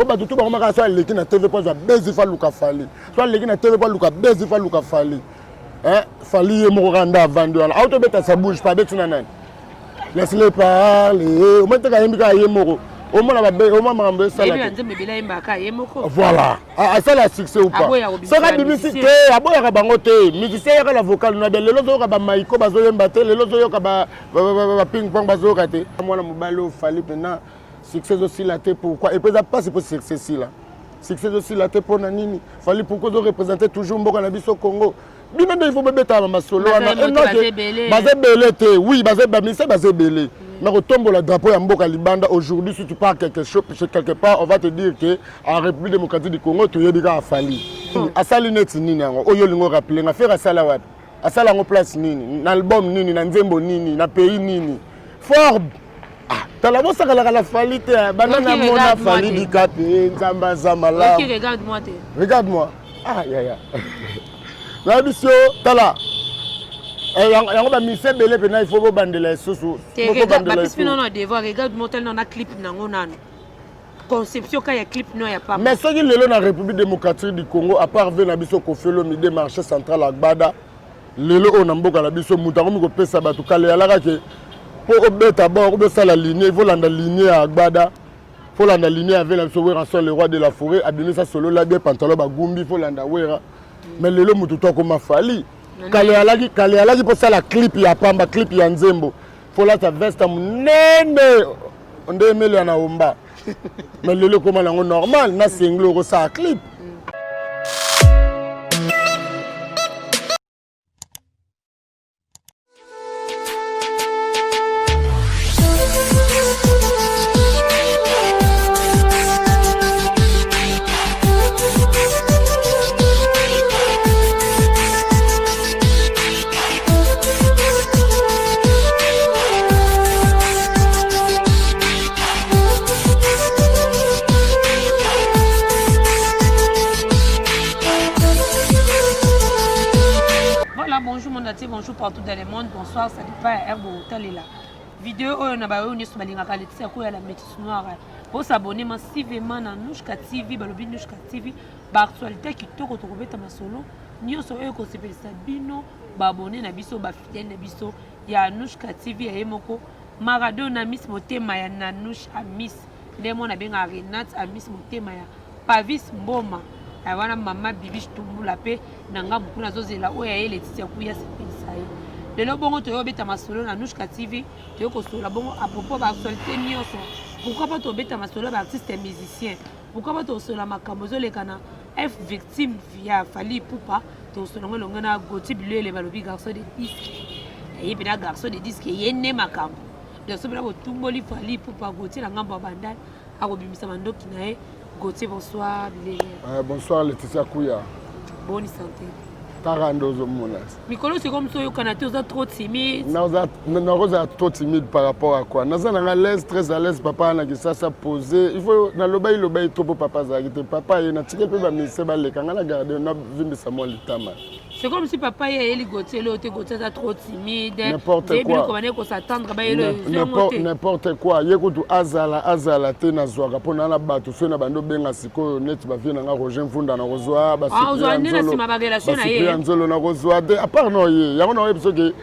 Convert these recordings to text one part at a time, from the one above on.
Mpo bato tu bakomaka so aleki na TV mpo azwa buzz faut aluka Fally. So aleki na TV mpo aluka buzz faut aluka Fally. Hein? Fally ye moko kaka nde avandi wana. Autobeta sa bouge pas abeti na nani? Laisse-le parler. Omoni te kayembi kaka ye moko. Omona babe, omona makambo esala. Yebi nzembo ebele ayembaka ye moko. Voilà. Asala succès ou pas? Soki abimisi te, aboyaka bango te. Musicien yaka na vocal na bien. Lelo ozoyoka ba Maiko bazoyemba te, lelo ozoyoka ba ba ping pong bazoyoka te. Mwana mobali oyo Fally mpena succès ezosila te pourquoi? Et puis eza mpasi mpo succès esila. Succès ezosila te mpo na nini? Fally pourquoi ozo représenter toujours mboka na biso Congo? Bino nde il faut bobetaka masolo wana. Baza ebele te. Oui, baza bamise baza ebele. Mais kotombola drapeau ya mboka libanda aujourd'hui si tu pars quelque chose quelque part on va te dire que en République démocratique du Congo toyebi kaka Fally. Asali neti nini yango oyo olingo rappeler nga Ferre asala wapi? Asala yango place nini? Na album nini? Na nzembo nini? Na pays nini? Forbes Ah, tala bosakalaka na Fally te banda namona Fally Dicap nzambe aza malamu. Regarde-moi te. Regarde-moi. Ah yaya. Nayebi yo tala yango bamise ebele mpena il faut bobandela lisusu. Bapesi bino na devoir regarde-moi tala na clip nango nano. Conception ka ya clip no ya pamba. Mais soki lelo na République démocratique du Congo à part ve na biso Koffi Olomide marché central Agbada lelo oyo na mboka na biso moto akomi kopesa bato kala eyalaka ke mpo obeta bor obi osala ligne il faut landa ligne ya Agbada faut landa ligne ya ve na biso Werrason le roi de la forêt abimisa solo la bien pantalon bagumbi faut landa Wera mais lelo moto to akoma Fally kala eyalaki kala eyalaki mpo osala clip ya pamba clip ya nzembo faut lata veste monene nde emeli ya na omba mais lelo ekoma nango normal na senglo okosala clip. Voilà, bonjour monde entier, bonjour partout dans le monde, bonsoir, ça dépend ya heure botalela. Vidéo oyo na baoyo nyonso balingaka Laetitia Koya la métisse noire. Bo s'abonner massivement na Nouchka TV, balobi Nouchka TV, ba actualité kitoko tokobeta masolo nyonso oyo ekosepelisa bino ba abonné na biso, ba fidèle na biso ya Nouchka TV ya ye moko Maradona Miss Motema ya Nanouche Amis nde mwana abengaka Renate Amis Motema ya Pavis Mboma ya wana mama Bibiche Tumbula pe na ngambo kuna azozela oyo ya ye Letitia Kuya asepelisa ye lelo bongo toyo obeta masolo na Nouchka TV toyo kosolola bongo à propos ba actualité nyonso pourquoi pas tobeta masolo ya ba artiste musicien pourquoi pas tosolola makambo ezoleka na F victime ya Fally Ipupa tosolola yango elongo na Gauthier Bilele balobi garçon de disque ye mpena garçon de disque ye nde makambo donc soki mpena botumboli Fally Ipupa Gauthier na ngambo ya Bandal akobimisa mandoki na ye. Gauthier bonsoir Bilele. Bonsoir Laetitia Kuya. Boni santé. Kaka nde ozomona. Mikolo sikoyo mosu oyokana te oza trop timide. Nakozala trop timide par rapport à quoi? Naza nanga l'aise, très à l'aise papa na Kisasa posé. Il faut nalobai lobai trop po papa azalaki te. Papa ye natikeli mpe baministre baleka nga na garde navimbisa mwa litama. C'est comme si papa ye ayeli Gauthier eloko te, Gauthier aza trop timide. N'importe quoi. Biloko bandeki kosatendre bayelo ezongo te. N'importe quoi. Ye kutu azala azala te nazwaka mpo na na bato soki na bandi obenga sikoyo neti bavie na nga Roger Mvunda nakozwa ba Nzolo nakozwa te à part no ye yango naoyebi soki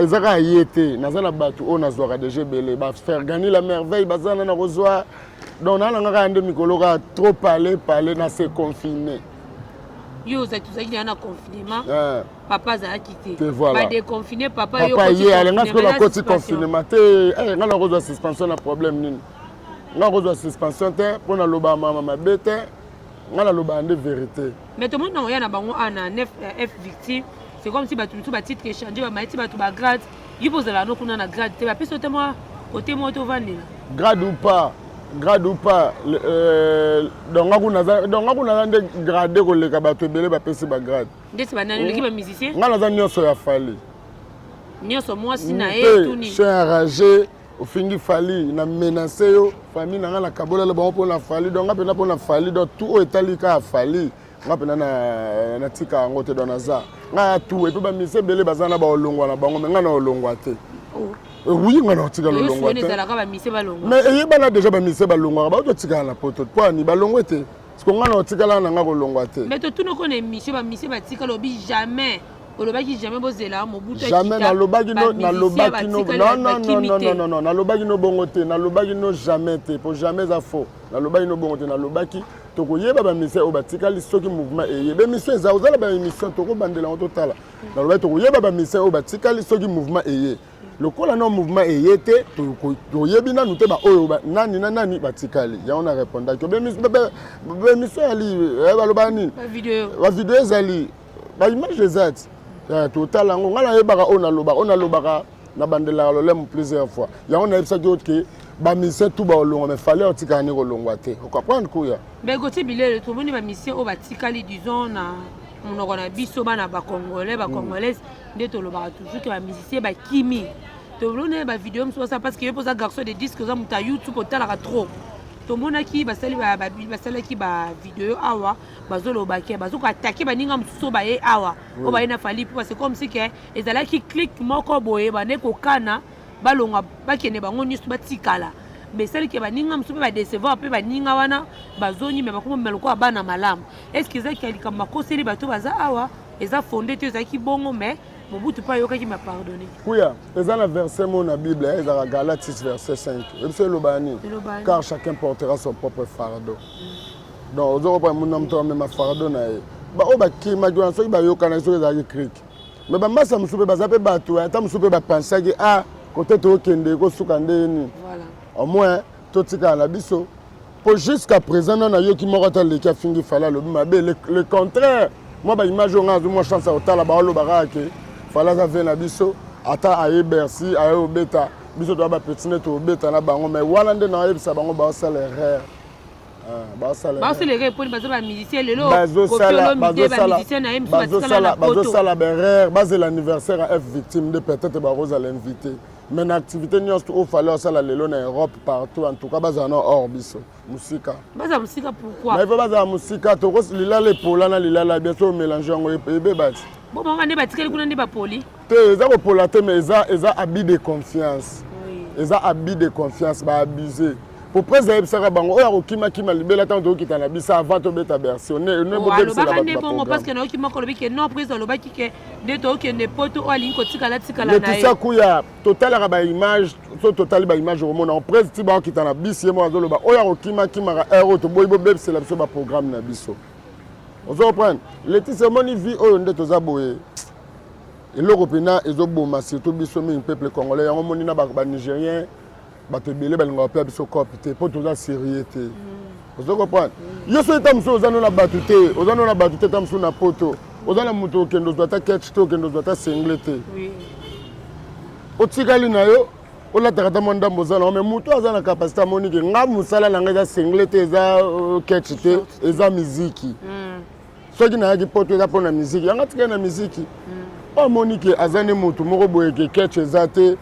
eza kaka ye te naza na bato oyo nazwaka deja ebele ba Fergani la merveille baza na nakozwa donc naa na nga kaka nde mikolo kaka trop parler parler na se confiner. Yo ozalaki tozalaki na confinement papa azalaki te ba déconfiner papa yo ye alenga sikoyo nakoti confinement te nga nakozwa suspension na problème nini nga nakozwa suspension te mpo naloba mama mabe te nga nalobaka nde vérité mais tomoni na oya na bango ana 9 f victime c'est comme si bato mosusu batitre échange bamayeti bato bagrade yo mpo ozalaka no kuna na grade te bapesi yo te mwa kote moko tovandela grade ou pas grade ou pas donc nga kuna naza nde grade koleka bato ebele bapesi bagrade ndeti banani oleki bamusicien nga naza nyonso ya Fally nyonso mwasi na ye tuni chien enragé ofingi Fally na menace yo famille na nga na kabolala bango mpona Fally donc nga mpena mpona Fally donc tout oyo etali kaka Fally nga mpena natika yango te donc naza nga ya tout et puis bamusicien ebele baza na baolongwa na bango mais nga na olongwa te. Oui, nga na otikala olongwa te. Ezalaka ba musiciens balongwa. Mais eyebana déjà ba musiciens balongwaka, ba otikala na poto. Po ani balongwe te. Parce que nga na otikala na nga kolongwa te. Mais totuna ko na émission ba musiciens batikala obi jamais. Olobaki jamais bozela Mobutu. Jamais nalobaki no nalobaki no non non non non non non nalobaki no bongo te, nalobaki no jamais te, po jamais eza faux. Nalobaki no bongo te, nalobaki tokoyeba ba musiciens oyo batikali soki mouvement eye. Ba émission eza ozala ba émission tokobandela yango totala. Nalobaki tokoyeba ba musiciens oyo batikali soki mouvement eye. Lokola no mouvement eye te, toyebi nanu te baoyo nani na nani batikali. Yango na répondaki. Ba émission ezali baloba nini? Ba vidéo ezali. Ba image eza ti. Totala yango. Ngai nayebaka oyo nalobaka, oyo nalobaka nabandelaka lolemo plusieurs fois. Yango nayebisaki yo ke ba musiciens tout baolongwa, mais fallait otikala nde kolongwa te. Ocomprendre kuya? Mais Gauthier Bilele, tomoni ba musiciens oyo batikali disons na monoko na biso bana ba congolais, ba congolaises nde tolobaka toujours ke ba musiciens bakimi. Tomoni ba vidéo mosusu basala parce que yo mpoza garçon de disque, oza moto ya YouTube, otalaka trop. Tomonaki basali basalaki ba vidéo awa bazoloba ke bazoka attaquer baninga mosusu baye awa oyo baye na Fally po c'est comme si ke ezalaki clique moko boye bande kokana balongwa bakende bango nyonso batikala. Mais esali ke baninga mosusu mpe badecevoir mpe baninga wana bazongi, me bakoma lokola bana malamu. Est ce que ezalaki ya likambo bakoseli bato baza awa eza fondé te, ezalaki bongo, mais Mobutu mpe ayokaki ma pardonner. Kuya, eza na verset moko na Bible, ezalaka Galates 6 verset 5. Ebiso eloba nini? Car chacun portera son propre fardeau. Donc ozo comprendre muna moto amema fardeau na ye. Ba oyo bakimaki wana soki bayokanaki soki ezalaki crique. Mais bambasa mosusu mpe baza mpe bato, ata mosusu mpe bapansaki ah kote tokende ekosuka nde nini. Au moins totikala na biso. Po jusqu'à présent nana yoki moko ata leki afingi Fally alobi mabe, le contraire. Moi ba image oyo nga azwi mwa chance ya kotala baoloba kaka ke Fally aza ve na biso, ata aye Bercy aye obeta biso toya ba petit nde tobeta na bango, mais wana nde nayebisa bango baosala erreur. Baosala erreur poni baza ba musicien lelo bazosala ba erreur, bazela anniversaire ya F victime nde peut-être bakozala invité. Mais na activité nyonso oyo Fally asala lelo na Europe partout, en tout cas bazala na or biso musika. Bazala musika pourquoi? Mais bazala musika tokos lilala epola na lilala bien so mélanger yango ebeba ti. Bon bango nde batikali kuna nde bapoli. Te eza kopola te, mais eza eza abus de confiance. Eza abus de confiance, ba abuser. Po président ayebisaka bango oyo akokima kima libela ntango tokokita na biso avant tobeta Bercy. Alobaka nde bongo parce que nayoki moko alobi ke non, président alobaki ke nde tokende poto oyo alingi kotikala tikala na ye. Laetitia Kuya, totalaka ba image, so totali ba image okomona président ti bakokita na bisi ye moko azoloba oyo akokima kimaka heure oyo toboyi bobebisela biso ba programme na biso. Ozo comprendre? Laetitia omoni vie oyo nde toza boye. Eloko mpena ezoboma surtout biso mingi peuple congolais, yango omoni na ba Nigériens bato ebele balingaka mpe biso cope te mpo toza sérieux te. Ozo comprendre? Yo soki ta mosusu oza no na bato te, oza no na bato te, ta mosusu na poto oza na moto okende ozwa ata ketch te, okende ozwa ata sengle te, otikali na yo olataka ata mwa ndambo oza nango, mais moto aza na capacité amoni ke nga mosala na nga eza sengle te, eza ketch te, eza miziki. Soki nayaki poto eza mpona miziki, yango atikali na miziki. Oyo amoni ke aza nde motu moko boye ke ketch eza te,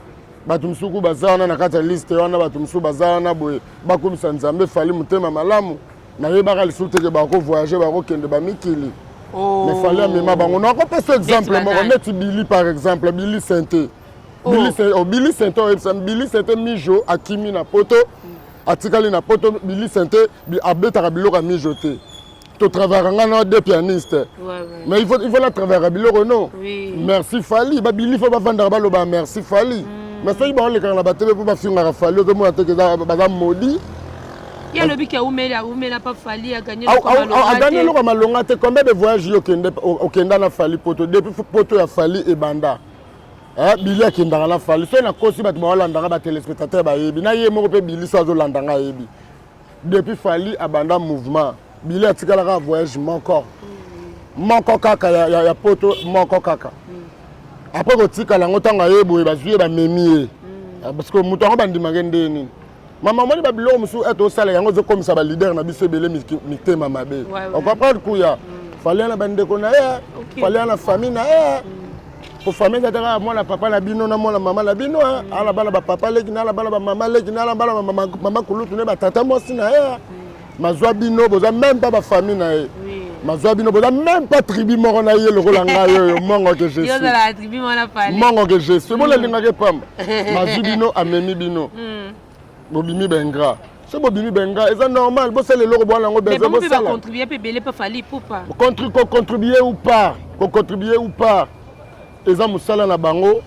bato mosuku baza wana na kati ya liste wana, bato mosusu baza wana boye bakomisa Nzambe Fally motema malamu. Nayebaka lisusu te ke bakovoyage bakokende bamikili. Mais Fally amema bango. Nakopesa exemple moko neti Billy par exemple, Billy Sente. Billy Sente oyebisa Billy Sente mijo akimi na poto, atikali na poto. Billy Sente abetaka biloko ya mijo te. Totravaillaka nga na deux pianistes. Mais il faut la travailler biloko non. Merci Fally, ba Billy faut bavandaka baloba merci Fally. Mais soki baolekaka na batebe mpo bafingaka Fally, ozomona te ke baza maudit. Ye alobi ke aumela aumela pa Fally aganye aganye eloko ya malonga te. Combien de voyage yo okenda na Fally poto depuis poto ya Fally ebanda? Billy akendaka na Fally. Soki nakosi bato baolandanga ba téléspectateur bayebi na ye moko mpe Billy so azolandanga ayebi. Depuis Fally abanda mouvement, Billy atikalaka voyage moko moko kaka ya poto moko kaka. Après kotikala yango ntango aye boye bazwi ye bamemi ye. Parce que moto yango bandimaka nde nini. Mama omoni ba biloko mosusu ete osala yango ezokomisa ba leader na biso ebele mitema mabe. Ocomprendre kuya? Fally na bandeko na ye, Fally na famille na ye. Po famille eza kaka mwana papa na bino na mwana mama na bino, ala bana ba papa leki na ala bana ba mama leki na ala bana ba mama kulutu ne ba tata mwasi na ye. Mazwa bino boza même pas ba famille na ye. Mazwa bino boza même pas tribu moko na ye lokola ngai oyo mongo que je suis. Mongo que je suis. Bona lingaka epamba. Mazwi bino amemi bino. Bobimi ba ingrat. So bobimi ba ingrat eza normal bosala eloko bwana yango besoin bosala. Contribuer pe ebele pa Fally Ipupa. Ko contribuer ou pas, ko contribuer ou pas. Eza mosala na bango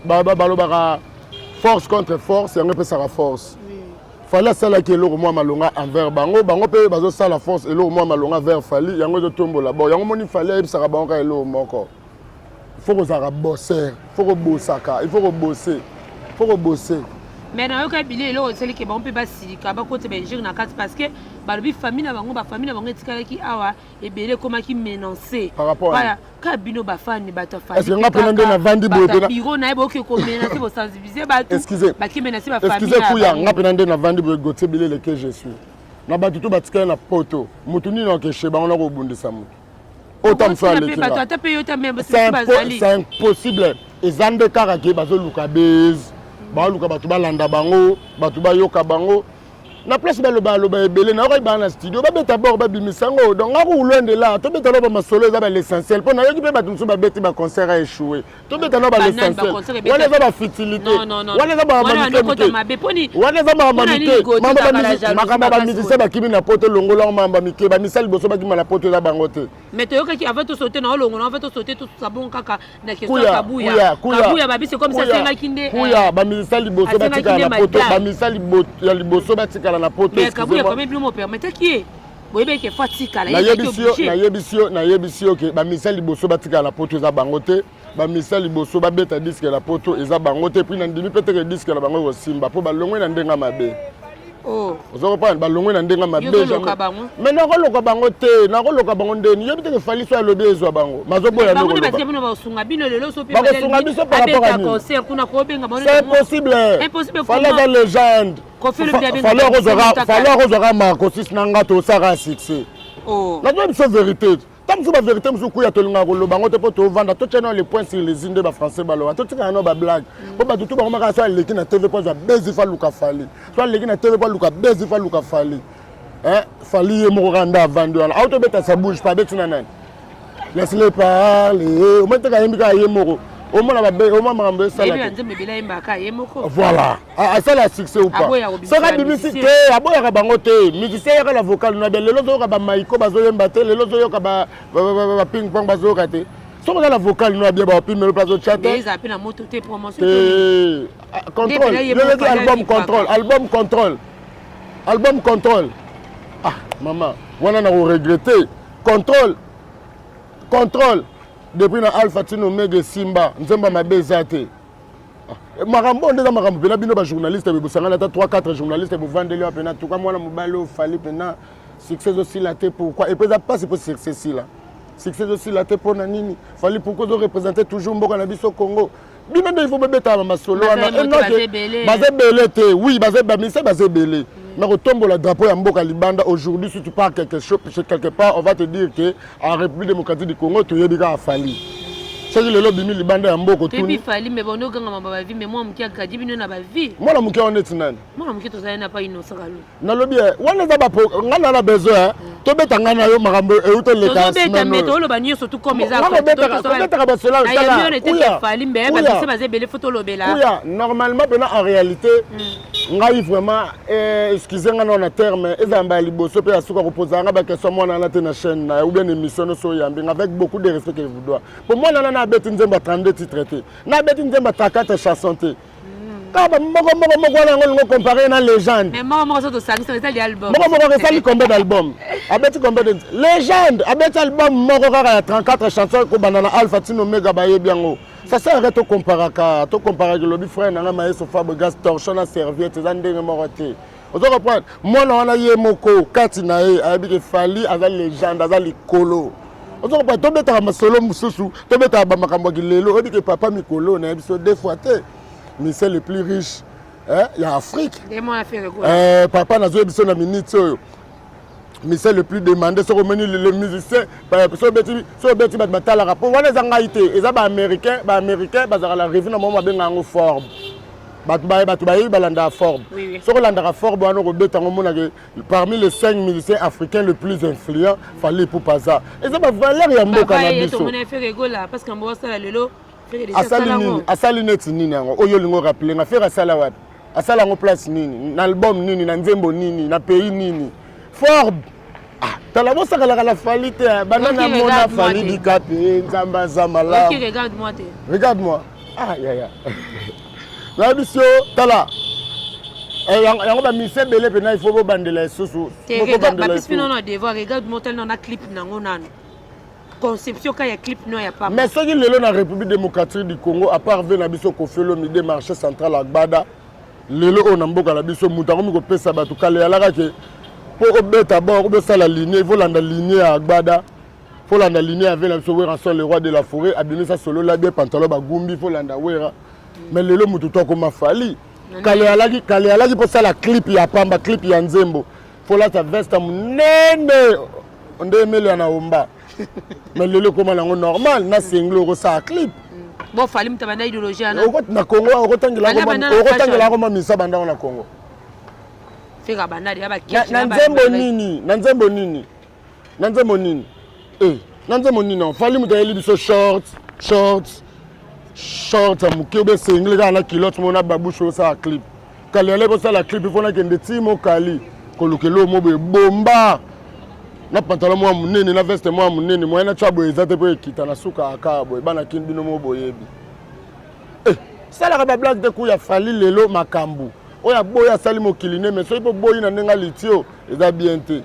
balobaka force contre force yango epesaka force. Fally asalaki eloko mwa malonga envers bango, bango mpe bazosala force eloko mwa malonga vers Fally, yango ezotombola bon yango moni Fally ayebisaka bango kaka eloko moko, il faut kozalaka bosser, il faut kobosaka, il faut kobose, il faut kobose. Mais nayoka bile eloko esaliki bango mpe basilika bakota bainjure na kati parce que balobi famille na bango, bafamille na bango etikalaki awa ebele ekomaki menacé par rapport à ka bino bafani bato ya Est-ce que nga mpena nde navandi boye pena bureau na ye bokoki komenace bosensibilize bato baki menace bafamille. Excusez kuya, nga mpena nde navandi boye Gauthier Bilele que je suis na bato to batikali na poto, motu nini akeshe bango na kobundisa motu ota mosu aleki nga, c'est impossible. Eza nde kaka ke bazoluka base, baluka bato balanda bango, bato bayoka bango na place baloba aloba ebele. Nayoki baa na studio babeta bord babimisa yango. Donc nga ku loin de là tobeta no bamasolo eza bal'essentiel, mpo nayoki mpe bato mosusu babeti baconcert a échoué. Tobeta no bal'essentiel, wana eza bafutilité, wana eza makambo wana eza makambo mike. Makambo ya bamusicien bakimi na poto, longolango makambo mike. Bamisa liboso bakima na poto eza bango te. Mais toyokaki avant tosaute na olongo, avant tosaute tosusa bon kaka na question ya Kabuya. Kabuya babi c'est comme ça asengaki nde Kuya, bamisa liboso batikala na poto, bamisa ya liboso batikala na poto. Mais Kabuya quand même bino mo permettaki ye, boyebaki faut atikala. Nayebisi yo, nayebisi yo, nayebisi yo ke bamisa liboso batikala na poto eza bango te. Bamisa liboso babeta disque na poto eza bango te. Puis nandimi mpe teke disque na bango ekosimba, mpo balongwe na ndenge mabe. Oza comprendre, balongwe na ndenge mabe. Mais nakoloka bango te, nakoloka bango ndeni yebi teke Fally so alobi ezwa bango mazoboya. Bakosunga biso par rapport à nini? C'est impossible. Fally aza légende. Fally akozwaka Marcosis na nga tosaka succès. Nazoyebi biso vérité. Ta mosusu bavérité mosusu kuya tolingaka koloba yango te, mpo tovanda totia nano le point sur les i nde bafrançais baloba. Totikaka nano bablague, mpo bato tu bakomaka so aleki na TV mpo azwa buzz faut aluka Fally, so aleki na TV mpo aluka buzz faut aluka Fally. Fally ye moko kaka nde avandi wana auto obeta sa bouge pa abeti na nani, laisse-le parler. Omoni teka ayembi kaka ye moko, omona omona makambo esala. Voilà, asala succès ou pas, soki abimisi te aboyaka bango te. Musicien yaka na vocal na bien. Lelo ozoyoka bamaiko bazoyemba te, lelo ozoyoka baping pong bazoyoka te. Soki oza na vocal no ya bien, bapimelo mpe azotya te. Contrôle yoyoki album Contrôle, album Contrôle, album Contrôle. Ah mama wana na koregretter. Contrôle, Contrôle depuis na Alpha tino Omega esimba, nzembo mabe eza te. Makambo oyo nde eza makambo mpena bino bajournaliste bosangani, ata 3 4 journaliste bovandeli wa mpena tuka mwana mobali oyo Fally mpena succès ezosila te. Pourquoi? Et puis eza mpasi mpo succès esila, succès ezosila te. Mpo na nini Fally? Pourquoi ozoreprésente toujours mboka na biso Congo? Bino nde il faut bobetaka masolo wana. Baza ebele te, oui, baza bamise, baza ebele, mais kotombola drapeau ya mboka libanda aujourd'hui, si tu pars quelque chose quelque part, on va te dire que en République démocratique du Congo toyebi kaka Fally. Soki lelo bimi libanda ya mboka, otuni Fally. Mais bondo ogangama bavie, mais mwana moke agadi bino na bavie. Mwana moke wana neti nani? Mwana moke tozali na pa Innocent Kalu. Nalobi wana eza nga na besoin tobeta ngai na yo makambo euti oleka. Toloba nyonso tout comme eza. Kobetaka basola baza ebele, faut tolobela. Kuya, normalement mpena en réalité ngai vraiment, excuse ngai na terme, ezala mbala liboso mpe ya suka kopoza nga baquestion mwana wana te na chaîne na ou bien émission nyonso oyambi nga, avec beaucoup de respect que je vous dois, po mwana wana na abeti nzembo ya 32 titre te, na abeti nzembo ya 34 chanson te, kaka moko moko moko wana yango olingo compare na légende. Moko moko so tosangisa esali album. Moko moko esali combien d'album? Abeti combien de légende? Abeti album moko kaka ya 34 chanson, kobanda na Alpha tino Omega, bayebi yango. Ça sert à tocomparaka, tocomparaka. Elobi frère nanga Maestro Fabregas, torchon na serviette eza ndenge moko te. Ozo comprendre, mwana wana ye moko kati na ye ayebi ke Fally aza légende, aza likolo. Ozo comprendre, tobetaka masolo mosusu, tobetaka bamakambo ya kilelo. Oyebi ke papa mikolo nayebi so deux fois te musicien le plus riche ya Afrique. Papa nazoyebi biso na minute oyo musicien le plus demandé. Soki omoni le musicien, soki obeti bato batalaka, mpo wana eza ngai te, eza baaméricain. Baaméricain bazalaka na revue na moko babenga yango Forbes. Bato bato bayebi, balandaka Forbes. Soki olandaka Forbes wana, okobeta yango, omonake parmi les 5 musiciens africains le plus influent, Fally Ipupa aza. Eza bavaleur ya mboka na biso. Asali nini? Asali neti nini yango oyo olingi orappeler nga? Ferre asala wapi? Asala yango place nini? Na album nini? Na nzembo nini? Na pays nini? Forbes, ah, tala, bosakalaka na Fally te. Banda namona Fally Dikape, Nzambe aza malamu. Regarde moi. Ah yaya, nayebi so, tala yango, bamusiciens ebele mpena, il faut bobandela lisusu. Regarde moi, tala na clip nango nano, conception ka ya clip no ya pamba. Mais soki lelo na République démocratique du Congo, à part ve na biso Koffi Olomide, marché central agbada, lelo oyo na mboka na biso moto akomi kopesa bato. Kala eyalaka ke mpo obeta bon, obosala ligne, il faut landa ligne ya agbada, faut landa ligne ya ve na biso Werrason, le roi de la forêt. Abimisa solo la bien, pantalon bagumbi, faut landa Wera. Mais lelo moto to akoma Fally. Kala eyalaki, kala eyalaki mpo osala clip ya pamba, clip ya nzembo, faut lata veste monene nde emeli ya na omba. Mais lelo ekóma nango normal, na sengle okosala clip. Bon, Fally moto abanda idéologie wana. Na Congo okotangela akoma misa bandango na Congo. Ferre abanda deya. Na nzembo nini? Na nzembo nini? Na nzembo nini? Eh, na nzembo nini? Fally moto ayeli biso short, short, short ya moke obe sengle kaka na culotte mo na babouche, osala clip. Kala yalaki kosala clip ifo nakende ti mokali koluka eloko mo boye, bomba na pantalon mwa monene, na veste mwa monene, moyen na tya boye eza te mpo ekita na suka aka boye. Bana kini, bino mo boyebi. Eh, salaka bablague te kuya. Fally lelo makambo oyo aboyi asali mokili ne, mais soki mpo boyi na ndenge aliti oyo eza bien te.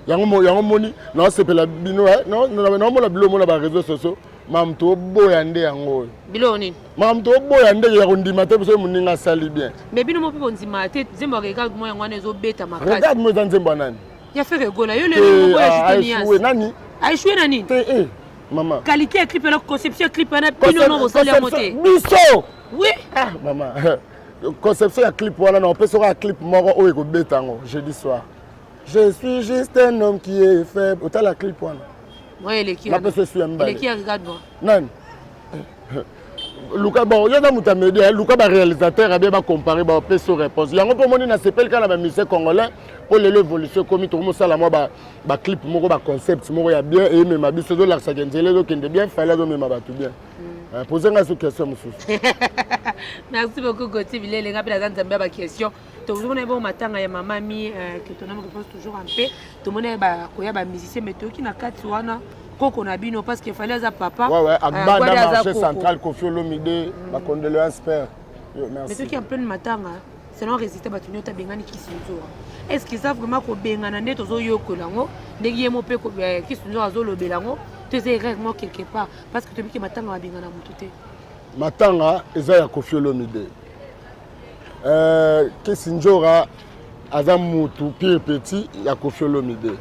Yango, yango moni naosepela bino, naomona bilo omona baréseaux sociaux, makambo toboya nde yango oyo. Biloko nini? Makambo toboya nde ya kondima te soki moninga asali bien. Mais bino mo mpe bondima te. Nzembo ya Regarde moi yango wana ezobeta makasi. Regarde moi eza nzembo ya nani? Ya Ferre Gola. Yo lelo moko ya Juste nani? Aéchoué na nini? Te, eh mama. Qualité ya clip wana, conception ya clip wana, bino no bosali yango te. Biso? Oui. Ah mama, conception ya clip wana, na opesa oka clip moko oyo ekobeta yango jeudi soir, "Je suis juste un homme qui est faible". Otala clip wana. Napesa esu ya mibale. Nani luka? Bon, yo eza moto ya média, luka baréalisateur abie bacompare, bapesa réponse yango. Mpo omoni, nasepeli kaka na bamusiciens congolais, mpo lelo évolution ekomi, tokomosala mwa baclip moko, baconcept moko ya bien, eyemema biso, ezolakisaka nzela, ezokende bien. Fally azomema bato bien. Pose ngai so question mosusu. Merci beaucoup, Gauthier Bilele. Nga mpe naza Nzambe ya baquestion. Tozomona ye matanga ya mama mi, que ton âme repose toujours en paix. Tomona ye bakoya bamusicien, mais toyoki na kati wana koko na bino, parce que Fally aza papa. Ouais, Agbada, marché central, Koffi Olomide, bacondoléance père. Mais toyoki en pleine matanga, selon résultat, bato nyonso abengani Kisi Nzora. Est ce que eza vraiment kobengana nde tozoyokola yango ndenge ye mo mpe Kisi Nzora azolobela yango, to eza erreur moko quelque part? Parce que tobiki matanga babengana motu te. Matanga eza ya Koffi Olomide. Kisi Nzora aza mutu pire petit ya Koffi Olomide.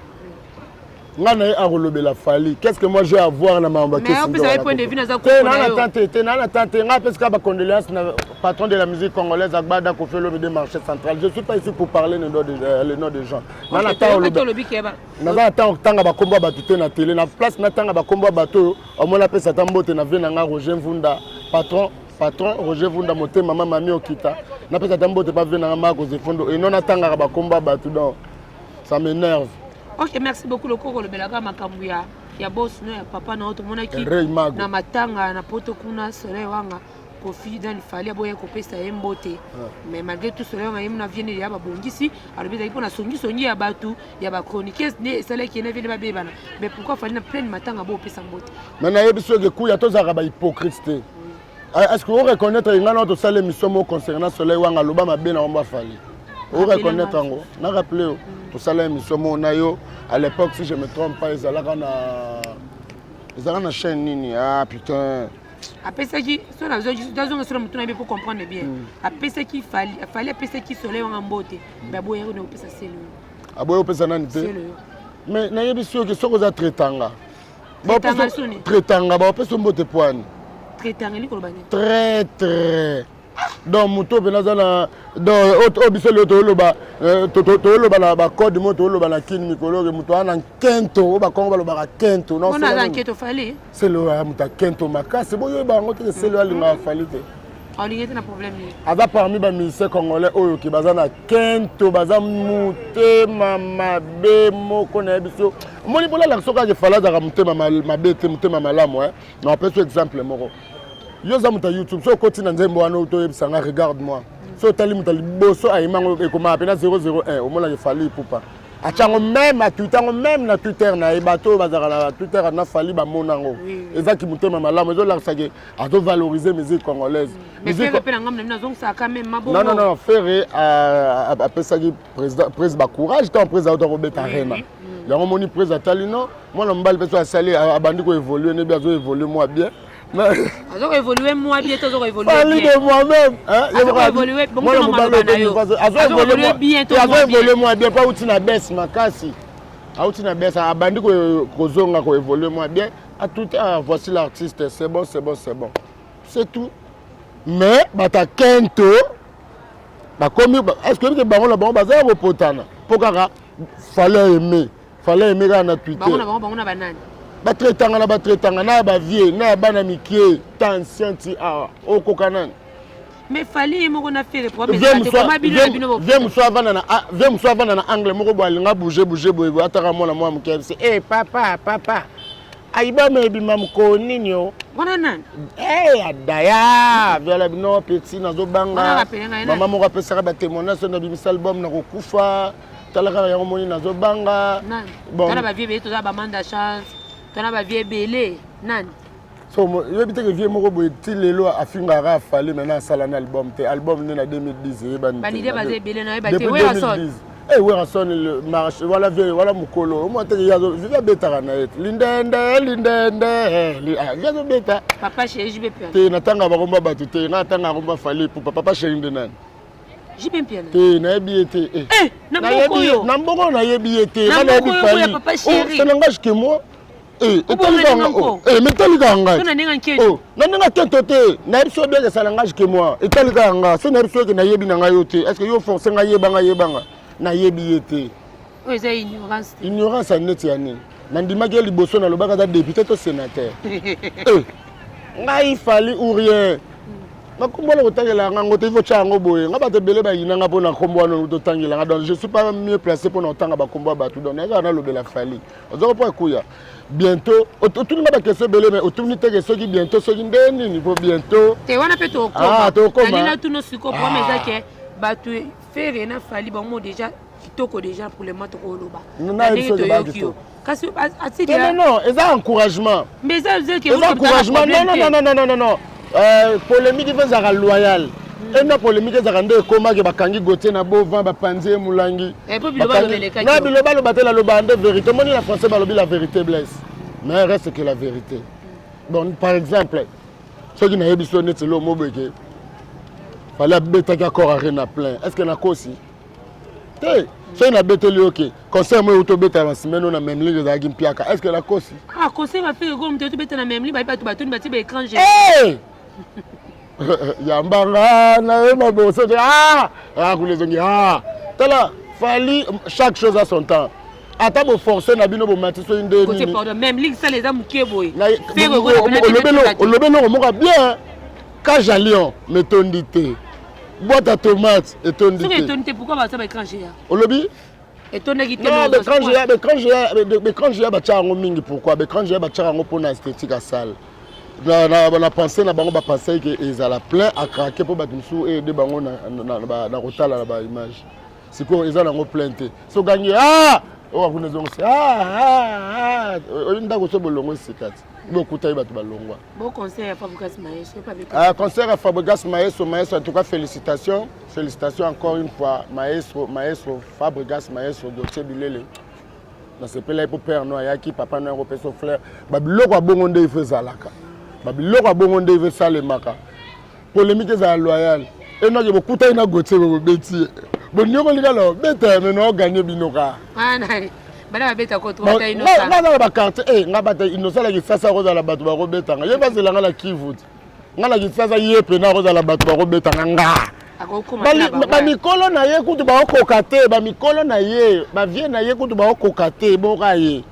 Nga na ye akolobela Fally, qu'est ce que moi j'ai à voir na makambo ya te? Te, naa na tante. Nga apesika bacondoléance na patron de la musique congolaise, Agbada Koffi Olomide, marché central. Je suis pas ici pour parler le nom de gens. Naa na naza na ntango kotanga bakombo ya bato te na télé. Na place natanga bakombo ya bato oyo omoni, apesa ata mbote na vie na nga Roger Mvunda, patron, patron Roger Vunda, motema mama mami okita. Napesa ata mbote pa vie na nga Marco Zefondo eno. Natangaka bakombo ya bato, donc ça m'énerve. Ok, merci beaucoup. Lokoko olobelaka makambo ya boss no, ya papa na yo, tomonaki na matanga na poto kuna, Soleil Wanga, Koffi dan Fally aboya kopesa ye mbote. Mais malgré tout, Soleil Wanga ye mona viene ya babongisi, alobi ezalaki mpona songisongi ya bato ya bachroniqueuse nde esalaki ye na viene babebana. Mais pourquoi Fally na pleine matanga bo opesa mbote? Mais nayebi soki ekuya, tozalaka bahypocrite te. Est ce que oreconnaître ngai na tosala émission moko concernant Soleil Wanga, aloba mabe na yango Fally? Oreconnaître yango? Na rappele yo, tosala émission moko na yo à l'époque, si je me trompe pas, ezalaka na chaîne nini? Ah putain. Apesaki so nazonga so na motu na ye po comprendre bien. Apesaki Fally, apesaki Soleil Wanga mbote, mais aboyaki na kopesa sele oyo. Aboyi opesa nani te? Mais nayebi soki soki oza tretanga, tretanga, baopesa mbote poani. Très très, donc moto oyo mpena aza na, donc oyo biso lelo toyoloba, toyoloba na bacode mo, toyoloba na kini mikolo oyo, moto wana na nkento oyo bakongo balobaka kento. Sele oyo moto akento makasi, boyoyeba yango te. Sele oyo alingaka Fally te. Aolingi te na problème nini? Aza parmi ba musiciens congolais oyo ke baza na kento, baza motema mabe moko na biso. Omoni mpo nalakisa soki kaka Fally azalaka motema mabe te, motema malamu. Na apesi exemple moko. Yo oza moto ya YouTube, soki okoti na nzembo wana toyebisa nga regarde moi. Soki otali moto ya liboso ayemba yango ekomaka mpe na 001, omonaka Fally Ipupa. Atia yango même atwite yango même na Twitter na ye, bato oyo bazalaka na Twitter na Fally bamona yango. Ezaki motema malamu, ezolakisa ke azovaloriser musique congolaise. Non, non, non, Ferre apesaki président bacourage ntango président auta kobeta Arena. Yango moni président atali no mwana mobali mpe so asali abandi koévolue, nebi azoévolue mwa bien. Azokoévolue mwa bien to azokoévolue? Fally de moi-même. Mwana mobali azoévolue mwa bien mpo auti na baisse makasi, auti na baisse, abandi kozonga koévolue mwa bien. À tout, ah, voici l'artiste, c'est bon, c'est bon, c'est bon, c'est tout. Mais bato kento bakomi, est ce que oyebi ke bango na bango baza ya kopotana mpo kaka fallait aimer, fallait aimer kaka na Twitter? Bango na bango, bango na banani? Batraitanga na batraitanga na ya bavieux na ya bana mike, tension ti awa okoka nani? Mais Fally ye moko na Ferre, problème ezala te, bino na bino. Vieux mosu avanda na angle moko boye, alinga bouge bouge boye boye, ataka mwana mwa moke ayebisi: "E papa, papa, album ebima mokolo nini o?" Wana nani? Hey, adaya viala bino petit, nazobanga mama moko apesaka batémoignage, so nabimisa album nakokufa, tala kaka yango moni nazobanga. Tala bavieux ebele, toza bamanda chance, tona bavieux ebele, nani? So yoyebi te ke vieux moko boye ti lelo afingaka afali, maintenant asala na album te, album nde na 2010 eyebani. Balide baza ebele, nayeba te. Werrason. Werrason marche wala vieux wala mokolo omwa teke vieux abetaka na ye lindende lindende, vieux azobeta. Papa Chéri JB Mpiana. Te, natanga bakomba bato te, nga natanga komba Fally Ipupa. Papa Chéri nde nani? JB Mpiana. Te, nayebi ye te. Na mboka oyo. Na mboka oyo nayebi ye te, nga nayebi Fally, c'est n'engage que moi. Mais etali ngai na ndenge akento te, nayebi so bien que ça n'engage que moi, etali kaka nga. So nayebi so eke nayebi na ngai yo te, est ce que yo force ngai yebanga yebanga? Nayebi ye te. Oyo eza ignorance te? Ignorance ya neti ya nini? Nandimaki ye liboso, nalobaki aza député to sénateur. Ngai Fally ou rien. Bakombo wana kotangela yango te, il faut tia yango boye. Nga bato ebele bayinanga mpo na nkombo wana totangela nga, donc je suis pas mieux placé mpo na kotanga bakombo ya bato. Donc nayekaka nalobela Fally, ozoko mpo ekuya bientôt. Otuni nga baquestion ebele, mais otuni teke soki bientôt, soki nde nini mpo bientôt. Te, wana mpe tokoma. Tokoma tuna sikoyo, problème eza ke bato Ferre na Fally bango déjà kitoko déjà pour le moment, tokoloba na ndenge toyoki yo kasi. Non, non, eza encouragement. Mais eza eza encouragement. Non, non, non, non, non, non, polémique mpe ezalaka loyal ena, polémique ezalaka nde ekomaki bakangi Gautier na bovan, bapanzi ye molangi na biloba aloba te, naloba nde vérité. Omoni na français balobi la vérité blesse, mais reste que la vérité. Bon, par exemple soki nayebi so neti elo moboyeke Fally abetaki Accor Arena plein, est ce que nakosi te? Soki nabeteli yo ke concert mo euti obeta na semaine oyo na Memling ezalaki mpiaka, est ce que nakosi? Ah, concert bafeke ko moto tobeta na Memling, bayebi bato batoni batie baécran. Yambanga nayeba boso te, ah kuna ezongi. Ah, tala Fally, chaque chose a son temps. Ata boforce na bino bomati soki nde nini. Memling sala eza moke boye. Olobi eloko moko bien, cage à lion metondi te, boîte à tomate etondi te. Etondi te, pourquoi baza baécran géant? Olobi? Etondaki te. Non, baécran géant batyaka yango mingi. Pourquoi baécran géant batyaka yango? Mpona esthétique ya salle. Na pensée na bango, bapense ke ezala plein à craquer mpo bato mosusu eyede bango na kotala na baimage. Sikoyo eza nango plein te, sokangi oyo akuna ezongisi oyo ndako so bolongo esika ti bokutaki bato balongwa. Bon, concert ya Fabregas Maestro. Ah, concert ya Fabregas Maestro, Maestro, en tout cas félicitations, félicitations encore une fois Maestro, Maestro Fabregas Maestro Gauthier Bilele. Nasepelaki mpo père no ayaki, papa no yango opesa fleur. Babiloko ya bongo nde ifo ezalaka, babiloko ya bongo nde ifo esalemaka. Polémique ezala loyal, enoke bokutaki na Gauthier, bobeti ye, boniokoli kala obeta me na oganye bino kaka. Bana babeta. Nga naza na baquartier, nga bata Innocent na Kisasa, kozala bato bakobetanga ye, bazelanga na Kivu ti nga na Kisasa, ye pena akozala bato bakobetanga nga. Bamikolo na ye kutu baokoka te, bamikolo na ye, bavieux na ye kutu baokoka te, boka ye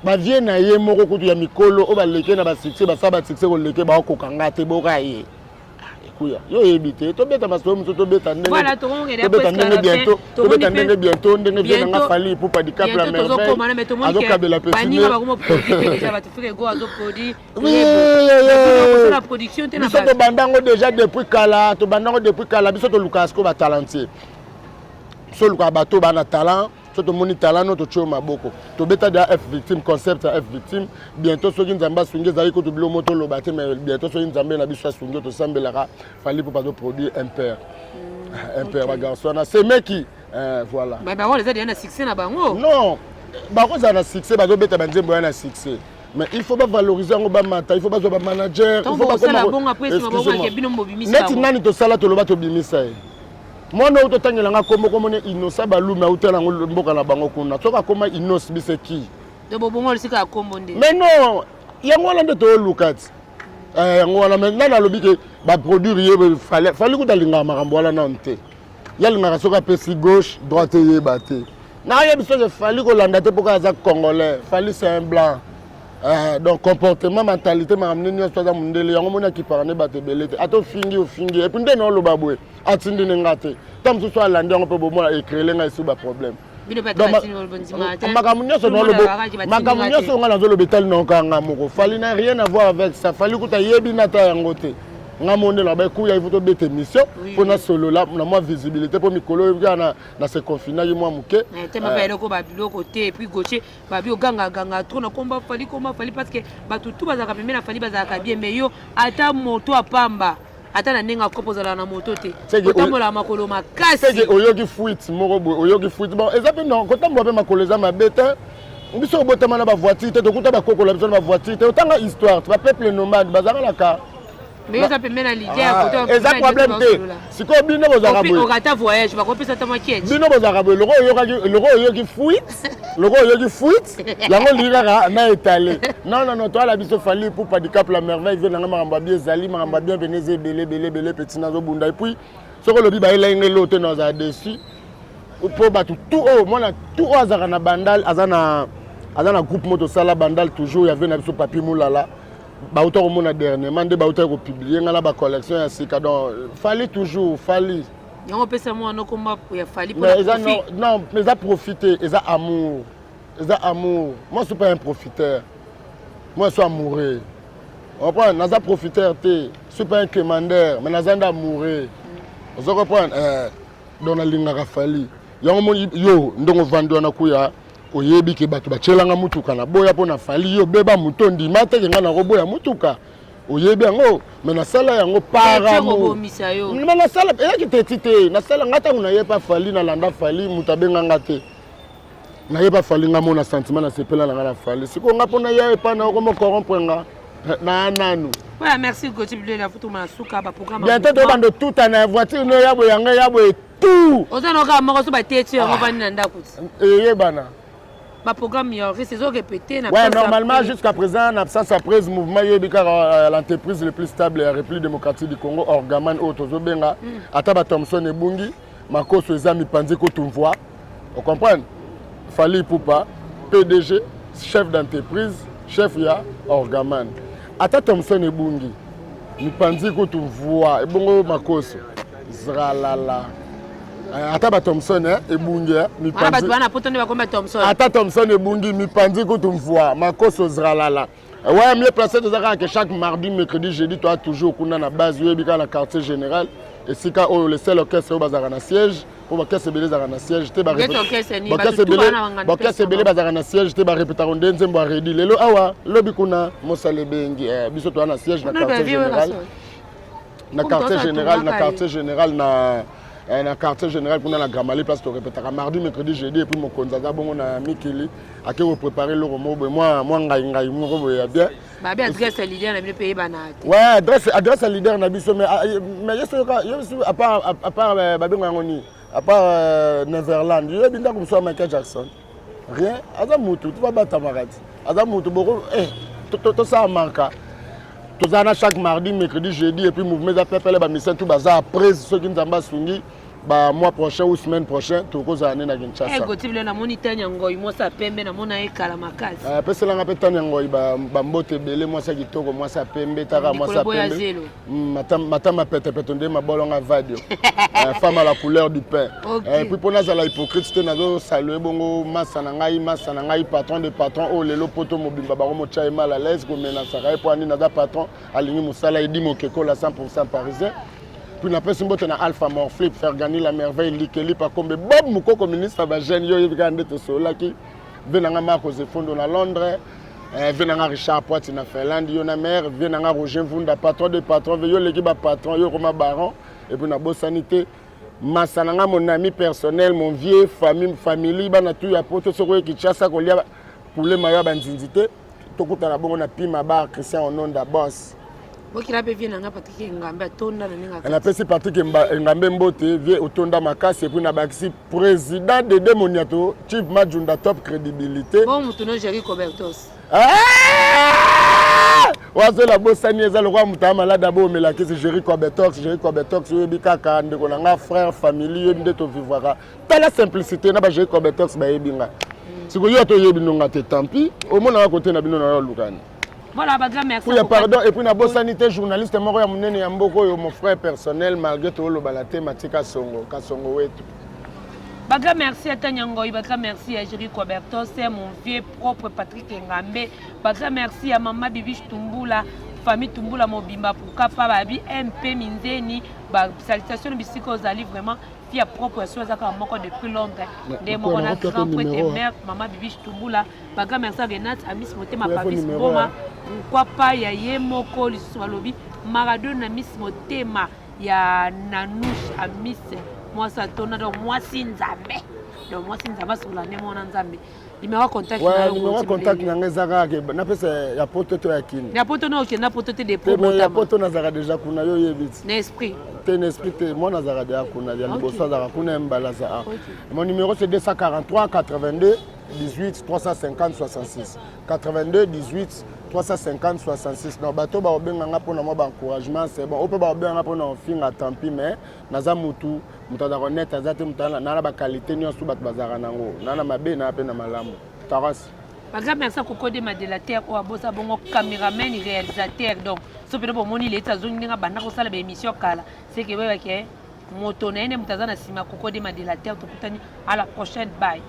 bavieux na ye moko kutu ya mikolo oyo baleke na basuccès, basala basuccès koleke, baokoka nga te, boka ye. Kuya yo oyebi te, tobeta masolo mosusu, tobeta ndenge tobeta ndenge bientôt, tobeta ndenge bientôt, ndenge vie nanga Fally Ipupa Dicap la Merveille azokabela Biso tobanda yango déjà depuis kala, tobanda yango depuis kala. Biso tolukaka sikoyo batalentie, biso olukaka bato bana talent. So tomoni talent no, totie yo maboko. Tobeta deja F Victime, concept ya F Victime. Bientôt, soki Nzambe asungi, ezali kutu bilo mo toloba te, mais bientôt, soki Nzambe na biso asungi, tosambelaka, Fally mpo bazoproduire un père, un père, bagarçon wana semeki, voilà. Bango eza deja na succès na bango. Non, bakozala na succès, bazobeta banzembo ya na succès, mais il faut bavaloriser yango, bamata, il faut bazwa bamanager. Neti nani tosala, toloba, tobimisa ye, mwana oyo totangelanga kombo, komoni Inosa Balume, autela yango mboka na bango kuna. Soki akoma Inos biseki. Mais non, yango wana nde toyoluka ti yango wana. Mais nani alobi ke baproduire ye? Fally kuta alingaka makambo wana nano te. Ye alingaka soki apesi gauche, droite eyeba te. Nayebi soki Fally kolanda te, mpoka aza Congolais. Fally, c'est un Blanc. Donc comportement, mentalité, makambo nini nyonso, aza mondele. Yango moni akipaka nde bato ebele te. Ata ofingi, ofingi, et puis nde na oloba boye, atindi ne nga te. Ta mosusu alandi yango mpe bomona ecréele ngai esu baproblème. Makambo nyonso, makambo nyonso nga nazoloba etali na okanga moko. Fally n'a rien à voir avec ça. Fally kuta yebi na ta yango te. Nga mo nde na bakuya, il faut tobeta émission mpo nasolola na mwa visibilité, mpo mikolo oyo kaka na se confinaki mwa moke. Tema eloko babiloko te. Et puis Gautier, babi ogangaganga trop na komba Fally, komba Fally, parce que bato tu bazalaka pembeni na Fally bazalaka bien, mais yo ata moto apamba, ata na ndenge akopo ozala na moto te, otambolaka makolo makasi. Oyoki fuite moko boye, oyoki fuite. Bon, eza mpe non, kotambola mpe makolo eza mabe te. Biso obotama na bavoiture te, tokuta bakokola biso na bavoiture te. Otanga histoire, bapeuple nomade bazalaka na ka Mais oza pembeni na Lidia. Eza problème te. Sikoyo bino bozalaka boye. Okata voyage, bakopesa ata mwa kieti. Bino bozalaka boye, loko oyokaki, loko oyoki fuite, loko oyoki fuite yango, olingi kaka na etale. Non, non, non, toala biso Fally Ipupa Dicap la Merveille, vie nanga. Makambo ya bien ezali, makambo ya bien pene eza ebele, ebele, ebele. Petit, nazobunda. Et puis soki olobi bayelai ngai elo te, nazala déçu, mpo bato tout oyo mwana tout oyo azalaka na Bandal, aza na groupe mo tosala Bandal toujours ya vie na biso Papi Mulala. Bauta komona dernièrement nde bauta kopublier ngai na bacollection ya sika. Donc Fally toujours, Fally. Yango opesa mwana komba ya Fally? Mais eza non, non, mais eza profiter, eza amour, eza amour. Moi, je suis pas un profiteur, moi je suis amoureux, comprendre? Naza profiteur te, je suis pas un commandeur, mais naza nde amoureux, ozo comprendre? Donc nalingaka Fally. Yango moni yo ndongo ovandi wana kuya, oyebi ke bato batielanga mutuka na boya mpo na Fally. Yo beba moto, ndima teke ngai nakoboya mutuka, oyebi yango. Mais nasala yango par amour. Mais nasala eyaki teti te. Nasala ngai ntango nayeba Fally, nalanda Fally, moto abenganga te. Nayeba Fally nga mona sentiment, nasepela na ngai na Fally. Sikoyo nga mpona ya epai na okoma corrompre nga na nanu. Voilà, merci Gauthier Bilela, futuma na suka ba programme. Bientôt tobanda tuta na voiture no ya boye, yanga ya boye tout. Oza na kaka moko so bateti yango, vandi na ndako ti. Eyebana. Baprogramme ya orchestre ezorépété na Ouais, normalement, jusqu'à présent, en absence après mouvement yebi kaka l'entreprise le plus stable ya République démocratique du Congo, Orgaman oyo tozobenga. Ata bathomson ebungi, makoso eza mipanzi kotumvwa, ocomprendre? Fally Ipupa, PDG, chef d'entreprise, chef ya Orgaman. Ata thomson ebungi, mipanzi kutu mvua ebongo, makoso zralala. Ata bathomson ebungi, ata thomson ebungi, mipanzi kutu mvua, makoso zralala. Ouais, mieux placé toza kaka ke chaque mardi, mercredi, jeudi, toa toujours kuna na base. Oyebi kaka na quartier général, esika oyo le seul orchestre oyo bazalaka na siège, mpo baorchestre ebele ezalaka na siège te. Baorchestre ebele bazalaka na siège te, barepetaka nde nzembo ya redi lelo awa, lobi kuna, mosala ebengi. Biso toza na siège na quartier général, na quartier général, na quartier général, na quartier général kuna na Gramali, place torepetaka mardi, mercredi, jeudi. Et puis mokonzi aza bongo na mikili, ake koprépare eloko moko boye, mwa ngai ngai moko boye ya bien. Babi adresse ya leader na bino mpe eyebana te. Ouais, adresse ya leader na biso, mais ye soki ye biso, à part babengo yango nini, à part Neverland, yoyebi ndako mosusu ya Michael Jackson? Rien. Aza mutu tu babatamaka ti, aza mutu boko tosala manka. Toza na chaque mardi, mercredi, jeudi. Et puis mouvement eza pepele, bamisien tout baza après. Soki Nzambe asungi. Ba mois prochain ou semaine prochaine tokozala nde na Kinshasa. Eh Gauthier Bilolo namoni Tania Ngoy mwasi ya pembe namona ye kala makasi. Eh, peselanga mpe Tania Ngoy ba mbote ebele, mwasi ya kitoko, mwasi ya pembe, taka mwasi ya pembe. Matama petepete nde mabolonga vadio. Femme à la couleur du pain. Et puis mpo nazala hypocrite te, nazosalue bongo masa na ngai, masa na ngai, patron de patron oyo lelo poto mobimba bango motya ye mal à l'aise, komenasaka ye mpo ani naza patron alingi mosala edi mokekola 100 parisien. Puis napesi mbote na Alpha Morflip, Fergani la merveille, Likeli Pakombe, Bob Mokoko, ministre ya bajeune. Yo oyebi kaka nde tosololaki ve na nga Marco Zefondo na Londres, ve na nga Richard Poiti na Finlande, yo na mare ve na nga Roger Mvunda, patron de patron, ve yo oleki bapatron, yo okoma baron. Et puis nabosani te masa na nga, mon ami personnel, mon vieux, famille, famille, bana tu ya poto. Soki oye Kinshasa kolia poulet mayo ya banzinzi te, tokutana bongo na Pima Bar, Christian Ononda boss. Bokila mpe vie na nga Patrik Engambe atonda na ndenge. Napesi Patrik Engambe mbote, vie otonda makasi. Et puis nabakisi président Dede Moniato, Chief Majunda, top crédibilité. Bon motu no Jerry Cobertos. Wazola bosani eza lokola moto ya malade abomelakisi Jerry Cobetox. Jerry Cobetox, oyebi kaka ndeko na nga, frère, famille, oyebi nde tovivwaka. Tala simplicité na ba Jerry Cobetox, bayebi nga. Sikoyo yo toyebi nonga te, tant pis, omonaka kote na bino na yo olukani. Voilà, bagrand merci. Kuya pardon. Et puis nabosani te journaliste moko ya monene ya mboka oyo, mon frère personnel, malgré toolobana te, Matika Songo Kasongo wetu. Bagrand merci à Tanya Ngoy, bagrand merci à Jerry Cobertos, mon vieux propre Patrick Ngambe, bagrand merci à Mama Bibiche Tumbula, famille Tumbula mobimba, pourquoi pas Babi MP Minzeni, ba salutation bisiko ozali vraiment fille propre ya so azaka moko depuis Londres nde moko na grand prêtre mère Mama Bibiche Tumbula. Bagrand merci à Renate Amis Motema Pavis Mboma, pourquoi pas ya ye moko lisusu balobi Maradona Miss Motema ya Nanouche Amis, mwasi atonda, donc mwasi Nzambe, donc mwasi Nzambe asokola nde mwana Nzambe. Numéro contact? Ouais, numéro contact na ngai eza kaka napesa ya poto to ya Kini? Ya poto na okenda poto te depuis. Ya poto nazalaka déjà kuna, yo oyebi ti. Na esprit. Te, na esprit te, moi nazalaka déjà kuna ya liboso, azalaka kuna ya mibale aza a. Mon numéro, c'est 243 82 18 350 66, 82 18 350 66. Donc bato baobenganga mpona mwa baencouragement, c'est bon. Oyo mpe baobenganga mpona ofinga, tant pis, mais naza mutu, moto azalaka honnête aza te. Moto naa na baqualité nyonso bato bazalaka nango, naa na mabe, naa mpe na malamu taras. Bagrand merci Kokode Madelater oyo abosa bongo caméraman réalisateur. Donc so mpena bomoni leti azongi ndenge abanda kosala baémission kala, seke boyebake moto na ye nde moto aza na nsima. Kokode Madelater, tokutani à la prochaine, bye.